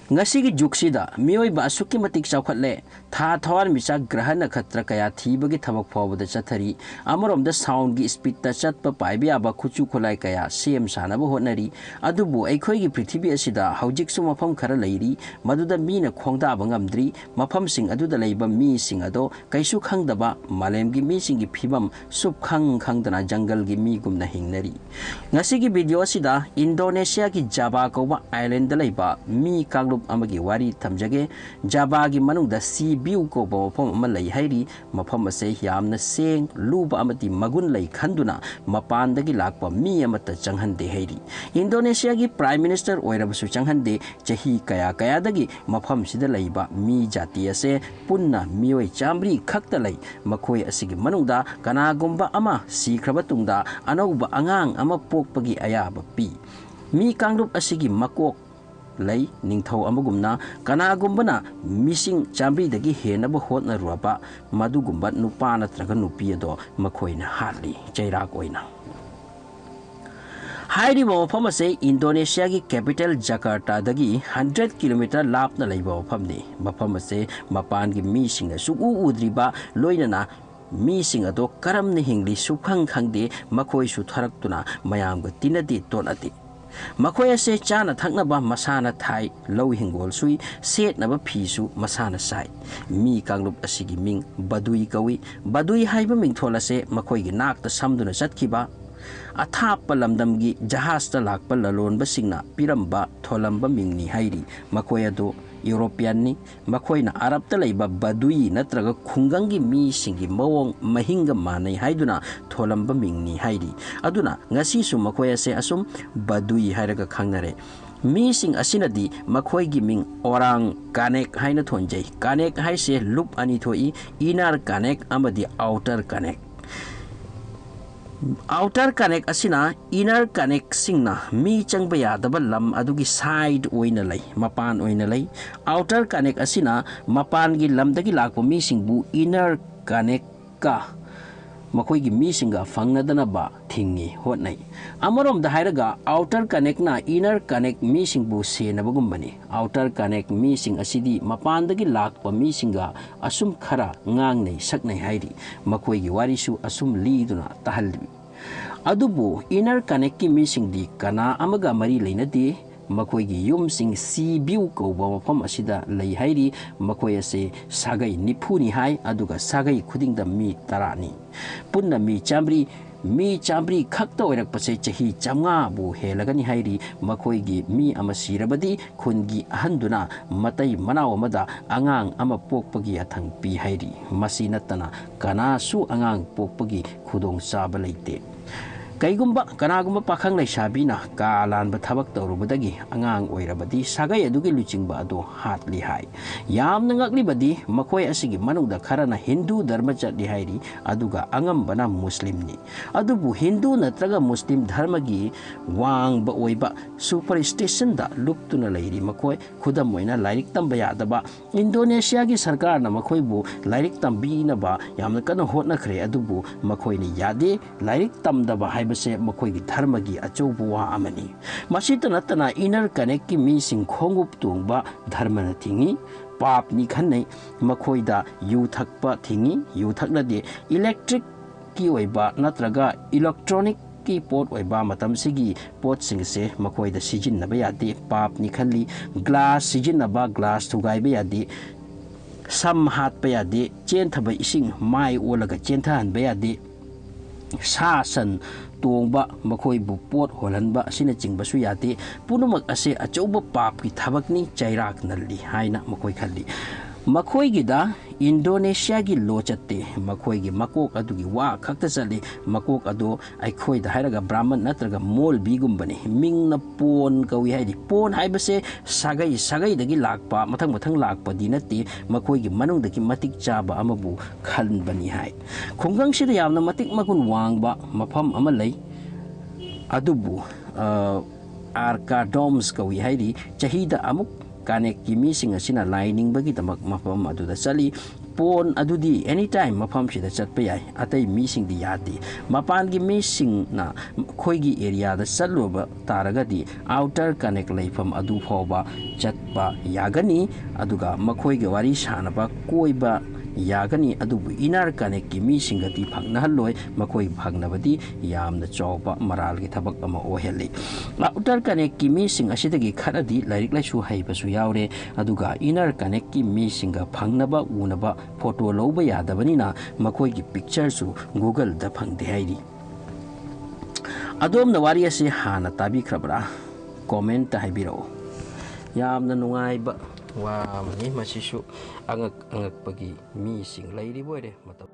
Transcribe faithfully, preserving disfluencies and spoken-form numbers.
ꯉꯁꯤꯒꯤ ꯖꯨꯒꯁꯤꯗ ꯃꯤꯑꯣꯏꯕ ꯑꯁꯨꯛꯀꯤ ꯃꯇꯤꯛ ꯆꯥꯎꯈꯠꯂꯦ, ꯊꯥ, ꯊꯋꯥꯟꯃꯤꯆꯥꯛ, ꯒ꯭ꯔꯍ ꯅꯈꯇ꯭ꯔ ꯀꯌꯥ ꯊꯤꯕꯒꯤ ꯊꯕꯛ ꯐꯥꯎꯕꯗ ꯆꯠꯊꯔꯤ꯫ ꯑꯃꯔꯣꯝꯗ soundꯒꯤ speedꯇ ꯆꯠꯄ ꯄꯥꯏꯕ ꯌꯥꯕ ꯈꯨꯠꯁꯨ ꯈꯨꯠꯂꯥꯏ ꯀꯌꯥ ꯁꯦꯝ ꯁꯥꯅꯕ ꯍꯣꯠꯅꯔꯤ꯫ ꯑꯗꯨꯕꯨ ꯑꯩꯈꯣꯏꯒꯤ ꯄ꯭ꯔꯤꯊꯤꯕꯤ ꯑꯁꯤꯗ ꯍꯧꯖꯤꯛꯁꯨ ꯃꯐꯝ ꯈꯔ ꯂꯩꯔꯤ, ꯃꯗꯨꯗ ꯃꯤꯅ ꯈꯣꯡꯗꯥꯕ ꯉꯝꯗ꯭ꯔꯤ꯫ ꯃꯐꯝꯁꯤꯡ ꯑꯗꯨꯗ ꯂꯩꯕ ꯃꯤꯁꯤꯡ ꯑꯗꯣ ꯀꯩꯁꯨ ꯈꯪꯗꯕ ꯃꯥꯂꯦꯝꯒꯤ ꯃꯤꯁꯤꯡꯒꯤ ꯐꯤꯕꯝ ꯁꯨꯞꯈꯪ ꯈꯪꯗꯅ ꯖꯪꯒꯜꯒꯤ ꯃꯤꯒꯨꯝꯅ ꯍꯤꯡꯅꯔꯤ꯫ ꯉꯁꯤꯒꯤ video ꯑꯁꯤꯗ ꯏꯟꯗꯣꯅꯦꯁꯤꯌꯥꯒꯤ ꯖꯥꯕꯥ ꯀꯧꯕ islandꯗ ꯂꯩꯕ ꯃꯤ ꯀꯥꯡꯂꯨꯞ ꯑꯃꯒꯤ ꯋꯥꯔꯤ ꯊꯝꯖꯒꯦ꯫ ꯖꯥꯕꯥꯒꯤ ꯃꯅꯨꯡꯗ ꯁꯤ ꯕꯤꯎ ꯀꯧꯕ ꯃꯐꯝ ꯑꯃ ꯂꯩ ꯍꯥꯏꯔꯤ꯫ ꯃꯐꯝ ꯑꯁꯦ ꯌꯥꯝꯅ ꯁꯦꯡ, ꯂꯨꯕ ꯑꯃꯗꯤ ꯃꯒꯨꯟ ꯂꯩ ꯈꯟꯗꯨꯅ ꯃꯄꯥꯟꯗꯒꯤ ꯂꯥꯛꯄ ꯃꯤ ꯑꯃꯠꯇ ꯆꯪꯍꯟꯗꯦ ꯍꯥꯏꯔꯤ꯫ ꯏꯟꯗꯣꯅꯦꯁꯤꯌꯥꯒꯤ Prime Minister ꯑꯣꯏꯔꯕꯁꯨ ꯆꯪꯍꯟꯗꯦ꯫ ꯆꯍꯤ ꯀꯌꯥ ꯀꯌꯥꯗꯒꯤ ꯃꯐꯝꯁꯤꯗ ꯂꯩꯕ ꯃꯤ ꯖꯥꯇꯤ ꯑꯁꯦ ꯄꯨꯟꯅ ꯃꯤꯑꯣꯏ ꯆꯥꯃꯔꯤ ꯈꯛꯇ ꯂꯩ꯫ ꯃꯈꯣꯏ ꯑꯁꯤꯒꯤ ꯃꯅꯨꯡꯗ ꯀꯅꯥꯒꯨꯝꯕ ꯑꯃ ꯁꯤꯈ꯭ꯔꯕ ꯇꯨꯡꯗ ꯑꯅꯧꯕ ꯑꯉꯥꯡ ꯑꯃ ꯄꯣꯛꯄꯒꯤ ꯑꯌꯥꯕ ꯄꯤ꯫ ꯃꯤ ꯀꯥꯡꯂꯨꯞ ꯑꯁꯤꯒꯤ ꯃꯀꯣꯛ ꯂꯩ ꯅꯤꯡꯊꯧ ꯑꯃꯒꯨꯝꯅ꯫ ꯀꯅꯥꯒꯨꯝꯕꯅ ꯃꯤꯁꯤꯡ ꯆꯥꯃꯔꯤꯗꯒꯤ ꯍꯦꯟꯅꯕ ꯍꯣꯠꯅꯔꯨꯔꯕ ꯃꯗꯨꯒꯨꯝꯕ ꯅꯨꯄꯥ ꯅꯠꯇ꯭ꯔꯒ ꯅꯨꯄꯤ ꯑꯗꯣ ꯃꯈꯣꯏꯅ ꯍꯥꯠꯂꯤ ꯆꯩꯔꯥꯛ ꯑꯣꯏꯅ꯫ ꯍꯥꯏꯔꯤꯕ ꯃꯐꯝ ꯑꯁꯦ ꯏꯟꯗꯣꯅꯦꯁꯤꯌꯥꯒꯤ capital ꯖꯀꯥꯔꯇꯥꯗꯒꯤ hundred kilometer ꯂꯥꯞꯅ ꯂꯩꯕ ꯃꯐꯝꯅꯤ꯫ ꯃꯐꯝ ꯑꯁꯦ ꯃꯄꯥꯟꯒꯤ ꯃꯤꯁꯤꯡꯅ ꯁꯨꯛꯎ ꯎꯗ꯭ꯔꯤꯕ, ꯂꯣꯏꯅꯅ ꯃꯤꯁꯤꯡ ꯑꯗꯣ ꯀꯔꯝꯅ ꯍꯤꯡꯂꯤ ꯁꯨꯛꯈꯪ ꯈꯪꯗꯦ꯫ ꯃꯈꯣꯏꯁꯨ ꯊꯔꯛꯇꯨꯅ ꯃꯌꯥꯝꯒ ꯇꯤꯟꯅꯗꯦ ꯇꯣꯠꯅꯗꯦ꯫ ꯃꯈꯣꯏ ꯑꯁꯦ ꯆꯥꯅ ꯊꯛꯅꯕ ꯃꯁꯥꯅ ꯊꯥꯏ, ꯂꯧ ꯍꯤꯡꯒꯣꯜ ꯁꯨꯏ, ꯁꯦꯠꯅꯕ ꯐꯤꯁꯨ ꯃꯁꯥꯅ ꯁꯥꯏ꯫ ꯃꯤ ꯀꯥꯡꯂꯨꯞ ꯑꯁꯤꯒꯤ ꯃꯤꯡ ꯕꯗꯨꯏ ꯀꯧꯏ꯫ ꯕꯗꯨꯏ ꯍꯥꯏꯕ ꯃꯤꯡꯊꯣꯜ ꯑꯁꯦ ꯃꯈꯣꯏꯒꯤ ꯅꯥꯛꯇ ꯁꯝꯗꯨꯅ ꯆꯠꯈꯤꯕ ꯑꯊꯥꯞꯄ ꯂꯝꯗꯝꯒꯤ ꯖꯍꯥꯖꯇ ꯂꯥꯛꯄ ꯂꯂꯣꯟꯕꯁꯤꯡꯅ ꯄꯤꯔꯝꯕ, ꯊꯣꯜꯂꯝꯕ ꯃꯤꯡꯅꯤ ꯍꯥꯏꯔꯤ꯫ ꯃꯈꯣꯏ ꯑꯗꯨ ꯌꯨꯔꯣꯄꯤꯌꯟꯅꯤ꯫ ꯃꯈꯣꯏꯅ ꯑꯔꯕꯇ ꯂꯩꯕ ꯕꯗꯨꯏ ꯅꯠꯇ꯭ꯔꯒ ꯈꯨꯡꯒꯪꯒꯤ ꯃꯤꯁꯤꯡꯒꯤ ꯃꯑꯣꯡ ꯃꯍꯤꯡꯒ ꯃꯥꯟꯅꯩ ꯍꯥꯏꯗꯨꯅ ꯊꯣꯜꯂꯝꯕ ꯃꯤꯡꯅꯤ ꯍꯥꯏꯔꯤ꯫ ꯑꯗꯨꯅ ꯉꯁꯤꯁꯨ ꯃꯈꯣꯏ ꯑꯁꯦ ꯑꯁꯨꯝ ꯕꯗꯨꯏ ꯍꯥꯏꯔꯒ ꯈꯪꯅꯔꯦ꯫ ꯃꯤꯁꯤꯡ ꯑꯁꯤꯅꯗꯤ ꯃꯈꯣꯏꯒꯤ ꯃꯤꯡ ꯑꯣꯔꯥꯡ ꯀꯥꯅꯦꯛ ꯍꯥꯏꯅ ꯊꯣꯟꯖꯩ꯫ ꯀꯥꯅꯦꯛ ꯍꯥꯏꯁꯦ ꯂꯨꯞ ꯑꯅꯤ ꯊꯣꯛꯏ, inner ꯀꯥꯅꯦꯛ ꯑꯃꯗꯤ outer ꯀꯥꯅꯦꯛ꯫ Outer ꯀꯥꯅꯦꯛ ꯑꯁꯤꯅ inner ꯀꯥꯅꯦꯛꯁꯤꯡꯅ ꯃꯤ ꯆꯪꯕ ꯌꯥꯗꯕ ꯂꯝ ꯑꯗꯨꯒꯤ side ꯑꯣꯏꯅ ꯂꯩ, ꯃꯄꯥꯟ ꯑꯣꯏꯅ ꯂꯩ꯫ Outer ꯀꯥꯅꯦꯛ ꯑꯁꯤꯅ ꯃꯄꯥꯟꯒꯤ ꯂꯝꯗꯒꯤ ꯂꯥꯛꯄ ꯃꯤꯁꯤꯡꯕꯨ inner ꯀꯥꯅꯦꯛꯀ ꯃꯈꯣꯏꯒꯤ ꯃꯤꯁꯤꯡꯒ ꯐꯪꯅꯗꯅꯕ ꯊꯤꯡꯏ, ꯍꯣꯠꯅꯩ꯫ ꯑꯃꯔꯣꯝꯗ ꯍꯥꯏꯔꯒ, Outer Connectꯅ Inner Connect ꯃꯤꯁꯤꯡꯕꯨ ꯁꯦꯟꯅꯕꯒꯨꯝꯕꯅꯤ꯫ Outer Connect ꯃꯤꯁꯤꯡ ꯑꯁꯤꯗꯤ ꯃꯄꯥꯟꯗꯒꯤ ꯂꯥꯛꯄ ꯃꯤꯁꯤꯡꯒ ꯑꯁꯨꯝ ꯈꯔ ꯉꯥꯡꯅꯩ ꯁꯛꯅꯩ ꯍꯥꯏꯔꯤ꯫ ꯃꯈꯣꯏꯒꯤ ꯋꯥꯔꯤꯁꯨ ꯑꯁꯨꯝ ꯂꯤꯗꯨꯅ ꯇꯥꯍꯜꯂꯤ꯫ ꯑꯗꯨꯕꯨ Inner Connectꯀꯤ ꯃꯤꯁꯤꯡꯗꯤ ꯀꯅꯥ ꯑꯃꯒ ꯃꯔꯤ ꯂꯩꯅꯗꯦ꯫ ꯃꯈꯣꯏꯒꯤ ꯌꯨꯝꯁꯤꯡ Sea View ꯀꯧꯕ ꯃꯐꯝ ꯑꯁꯤꯗ ꯂꯩ ꯍꯥꯏꯔꯤ꯫ ꯃꯈꯣꯏ ꯑꯁꯤ ꯁꯥꯒꯩ ꯅꯤꯐꯨꯅꯤ ꯍꯥꯏ, ꯑꯗꯨꯒ ꯁꯥꯒꯩ ꯈꯨꯗꯤꯡꯗ ꯃꯤ ꯇꯔꯥꯅꯤ꯫ ꯄꯨꯟꯅ ꯃꯤ ꯆꯥꯝꯃꯔꯤ, ꯃꯤ ꯆꯥꯝꯃꯔꯤ ꯈꯛꯇ ꯑꯣꯏꯔꯛꯄꯁꯦ ꯆꯍꯤ ꯆꯥꯝꯃꯉꯥꯕꯨ ꯍꯦꯜꯂꯒꯅꯤ ꯍꯥꯏꯔꯤ꯫ ꯃꯈꯣꯏꯒꯤ ꯃꯤ ꯑꯃ ꯁꯤꯔꯕꯗꯤ ꯈꯨꯟꯒꯤ ꯑꯍꯟꯗꯨꯅ ꯃꯇꯩ ꯃꯅꯥꯎ ꯑꯃꯗ ꯑꯉꯥꯡ ꯑꯃ ꯄꯣꯛꯄꯒꯤ ꯌꯥꯊꯪ ꯄꯤ ꯍꯥꯏꯔꯤ꯫ ꯃꯁꯤ ꯅꯠꯇꯅ ꯀꯅꯥꯁꯨ ꯑꯉꯥꯡ ꯄꯣꯛꯄꯒꯤ ꯈꯨꯗꯣꯡꯆꯥꯕ ꯂꯩꯇꯦ꯫ ꯀꯩꯒꯨꯝꯕ ꯀꯅꯥꯒꯨꯝꯕ ꯄꯥꯈꯪ ꯂꯩꯁꯥꯕꯤꯅ ꯀꯥ ꯂꯥꯟꯕ ꯊꯕꯛ ꯇꯧꯔꯨꯕꯗꯒꯤ ꯑꯉꯥꯡ ꯑꯣꯏꯔꯕꯗꯤ ꯁꯥꯒꯩ ꯑꯗꯨꯒꯤ ꯂꯨꯆꯤꯡꯕ ꯑꯗꯨ ꯍꯥꯠꯂꯤ ꯍꯥꯏ꯫ ꯌꯥꯝꯅ ꯉꯛꯂꯤꯕꯗꯤ ꯃꯈꯣꯏ ꯑꯁꯤꯒꯤ ꯃꯅꯨꯡꯗ ꯈꯔꯅ ꯍꯤꯟꯗꯨ ꯙꯔꯃ ꯆꯠꯂꯤ ꯍꯥꯏꯔꯤ, ꯑꯗꯨꯒ ꯑꯉꯝꯕꯅ ꯃꯨꯁꯂꯤꯝꯅꯤ꯫ ꯑꯗꯨꯕꯨ ꯍꯤꯟꯗꯨ ꯅꯠꯇ꯭ꯔꯒ ꯃꯨꯁꯂꯤꯝ ꯙꯔꯃꯒꯤ ꯋꯥꯡꯕ ꯑꯣꯏꯕ superstitionꯗ ꯂꯨꯞꯇꯨꯅ ꯂꯩꯔꯤ ꯃꯈꯣꯏ꯫ ꯈꯨꯗꯝ ꯑꯣꯏꯅ, ꯂꯥꯏꯔꯤꯛ ꯇꯝꯕ ꯌꯥꯗꯕ꯫ ꯏꯟꯗꯣꯅꯦꯁꯤꯌꯥꯒꯤ ꯁꯔꯀꯥꯔꯅ ꯃꯈꯣꯏꯕꯨ ꯂꯥꯏꯔꯤꯛ ꯇꯝꯕꯤꯅꯕ ꯌꯥꯝꯅ ꯀꯟꯅ ꯍꯣꯠꯅꯈ꯭ꯔꯦ, ꯑꯗꯨꯕꯨ ꯃꯈꯣꯏꯅ ꯌꯥꯗꯦ꯫ ꯂꯥꯏꯔꯤꯛ ꯇꯝꯗꯕ ꯍꯥꯏꯕꯁꯦ ꯃꯈꯣꯏꯒꯤ ꯙꯔꯃꯒꯤ ꯑꯆꯧꯕ ꯋꯥ ꯑꯃꯅꯤ꯫ ꯃꯁꯤꯇ ꯅꯠꯇꯅ Inner Connectꯀꯤ ꯃꯤꯁꯤꯡ ꯈꯣꯡꯎꯞ ꯇꯣꯡꯕ ꯙꯔꯃꯅ ꯊꯤꯡꯏ, ꯄꯥꯞꯅꯤ ꯈꯟꯅꯩ꯫ ꯃꯈꯣꯏꯗ ꯌꯨ ꯊꯛꯄ ꯊꯤꯡꯏ, ꯌꯨ ꯊꯛꯅꯗꯦ꯫ Electricꯀꯤ ꯑꯣꯏꯕ ꯅꯠꯇ꯭ꯔꯒ electronicꯀꯤ ꯄꯣꯠ ꯑꯣꯏꯕ ꯃꯇꯝꯁꯤꯒꯤ ꯄꯣꯠꯁꯤꯡꯁꯦ ꯃꯈꯣꯏꯗ ꯁꯤꯖꯤꯟꯅꯕ ꯌꯥꯗꯦ, ꯄꯥꯞꯅꯤ ꯈꯜꯂꯤ꯫ Glass ꯁꯤꯖꯤꯟꯅꯕ, glass ꯊꯨꯒꯥꯏꯕ ꯌꯥꯗꯦ꯫ ꯁꯝ ꯍꯥꯠꯄ ꯌꯥꯗꯦ, ꯆꯦꯟꯊꯕ ꯏꯁꯤꯡ ꯃꯥꯏ ꯑꯣꯜꯂꯒ ꯆꯦꯟꯊꯍꯟꯕ ꯌꯥꯗꯦ꯫ ꯁꯥ ꯁꯟ ꯇꯣꯡꯕ, ꯃꯈꯣꯏꯕꯨ ꯄꯣꯠ ꯍꯣꯜꯍꯟꯕ ꯑꯁꯤꯅꯆꯤꯡꯕꯁꯨ ꯌꯥꯗꯦ꯫ ꯄꯨꯝꯅꯃꯛ ꯑꯁꯦ ꯑꯆꯧꯕ ꯄꯥꯞꯀꯤ ꯊꯕꯛꯅꯤ, ꯆꯩꯔꯥꯛ ꯅꯜꯂꯤ ꯍꯥꯏꯅ ꯃꯈꯣꯏ ꯈꯜꯂꯤ꯫ ꯃꯈꯣꯏꯒꯤꯗ ꯏꯟꯗꯣꯅꯦꯁꯤꯌꯥꯒꯤ ꯂꯣ ꯆꯠꯇꯦ꯫ ꯃꯈꯣꯏꯒꯤ ꯃꯀꯣꯛ ꯑꯗꯨꯒꯤ ꯋꯥ ꯈꯛꯇ ꯆꯠꯂꯤ꯫ ꯃꯀꯣꯛ ꯑꯗꯨ ꯑꯩꯈꯣꯏꯗ ꯍꯥꯏꯔꯒ ꯕ꯭ꯔꯥꯍꯃꯟ ꯅꯠꯇ꯭ꯔꯒ ꯃꯣꯜꯕꯤꯒꯨꯝꯕꯅꯤ꯫ ꯃꯤꯡꯅ ꯄꯣꯟ ꯀꯧꯏ ꯍꯥꯏꯔꯤ꯫ ꯄꯣꯟ ꯍꯥꯏꯕꯁꯦ ꯁꯥꯒꯩ ꯁꯥꯒꯩꯗꯒꯤ ꯂꯥꯛꯄ, ꯃꯊꯪ ꯃꯊꯪ ꯂꯥꯛꯄꯗꯤ ꯅꯠꯇꯦ꯫ ꯃꯈꯣꯏꯒꯤ ꯃꯅꯨꯡꯗꯒꯤ ꯃꯇꯤꯛ ꯆꯥꯕ ꯑꯃꯕꯨ ꯈꯟꯕꯅꯤ ꯍꯥꯏ꯫ ꯈꯨꯡꯒꯪꯁꯤꯗ ꯌꯥꯝꯅ ꯃꯇꯤꯛ ꯃꯒꯨꯟ ꯋꯥꯡꯕ ꯃꯐꯝ ꯑꯃ ꯂꯩ꯫ ꯑꯗꯨꯕꯨ, ꯑ, Arca Domes ꯀꯧꯏ ꯍꯥꯏꯔꯤ꯫ ꯆꯍꯤꯗ ꯑꯃꯨꯛ Connectꯀꯤ ꯃꯤꯁꯤꯡ ꯑꯁꯤꯅ ꯂꯥꯏ ꯅꯤꯡꯕꯒꯤꯗꯃꯛ ꯃꯐꯝ ꯑꯗꯨꯗ ꯆꯠꯂꯤ꯫ ꯄꯣꯟ ꯑꯗꯨꯗꯤ ꯑꯦꯅꯤ ꯇꯥꯏꯝ ꯃꯐꯝꯁꯤꯗ ꯆꯠꯄ ꯌꯥꯏ, ꯑꯇꯩ ꯃꯤꯁꯤꯡꯗꯤ ꯌꯥꯗꯦ꯫ ꯃꯄꯥꯟꯒꯤ ꯃꯤꯁꯤꯡꯅ ꯑꯩꯈꯣꯏꯒꯤ ꯑꯦꯔꯤꯌꯥꯗ ꯆꯠꯂꯨꯕ ꯇꯥꯔꯒꯗꯤ ꯑꯥꯎꯇꯔ ꯀꯅꯦꯛ ꯂꯩꯐꯝ ꯑꯗꯨ ꯐꯥꯎꯕ ꯆꯠꯄ ꯌꯥꯒꯅꯤ, ꯑꯗꯨꯒ ꯃꯈꯣꯏꯒ ꯋꯥꯔꯤ ꯁꯥꯅꯕ ꯀꯣꯏꯕ ꯌꯥꯒꯅꯤ, ꯑꯗꯨꯕꯨ ꯏꯅꯔ ꯀꯅꯦꯛꯀꯤ ꯃꯤꯁꯤꯡꯒꯗꯤ ꯐꯪꯅꯍꯜꯂꯣꯏ, ꯃꯈꯣꯏ ꯐꯪꯅꯕꯗꯤ ꯌꯥꯝꯅ ꯆꯥꯎꯕ ꯃꯔꯥꯜꯒꯤ ꯊꯕꯛ ꯑꯃ ꯑꯣꯏꯍꯜꯂꯤ꯫ ꯑꯥꯎꯇꯔ ꯀꯅꯦꯛꯀꯤ ꯃꯤꯁꯤꯡ ꯑꯁꯤꯗꯒꯤ ꯈꯔꯗꯤ ꯂꯥꯏꯔꯤꯛ ꯂꯥꯏꯁꯨ ꯍꯩꯕꯁꯨ ꯌꯥꯎꯔꯦ, ꯑꯗꯨꯒ ꯏꯅꯔ ꯀꯅꯦꯛꯀꯤ ꯃꯤꯁꯤꯡꯒ ꯐꯪꯅꯕ ꯎꯅꯕ ꯐꯣꯇꯣ ꯂꯧꯕ ꯌꯥꯗꯕꯅꯤꯅ ꯃꯈꯣꯏꯒꯤ ꯄꯤꯛꯆꯔꯁꯨ ꯒꯨꯒꯜꯗ ꯐꯪꯗꯦ ꯍꯥꯏꯔꯤ꯫ ꯑꯗꯣꯝꯅ ꯋꯥꯔꯤ ꯑꯁꯤ ꯍꯥꯟꯅ ꯇꯥꯕꯤꯈ꯭ꯔꯕ꯭ꯔꯥ? ꯀꯣꯃꯦꯟꯇ ꯍꯥꯏꯕꯤꯔꯛꯎ꯫ ꯌꯥꯝꯅ ꯅꯨꯡꯉꯥꯏꯕ ꯋꯥ ꯑꯃꯅꯤ꯫ ꯃꯁꯤꯁꯨ ꯑꯉꯛ ꯑꯉꯛꯄꯒꯤ ꯃꯤꯁꯤꯡ ꯂꯩꯔꯤꯕ ꯑꯣꯏꯔꯦ ꯃꯇꯝ꯫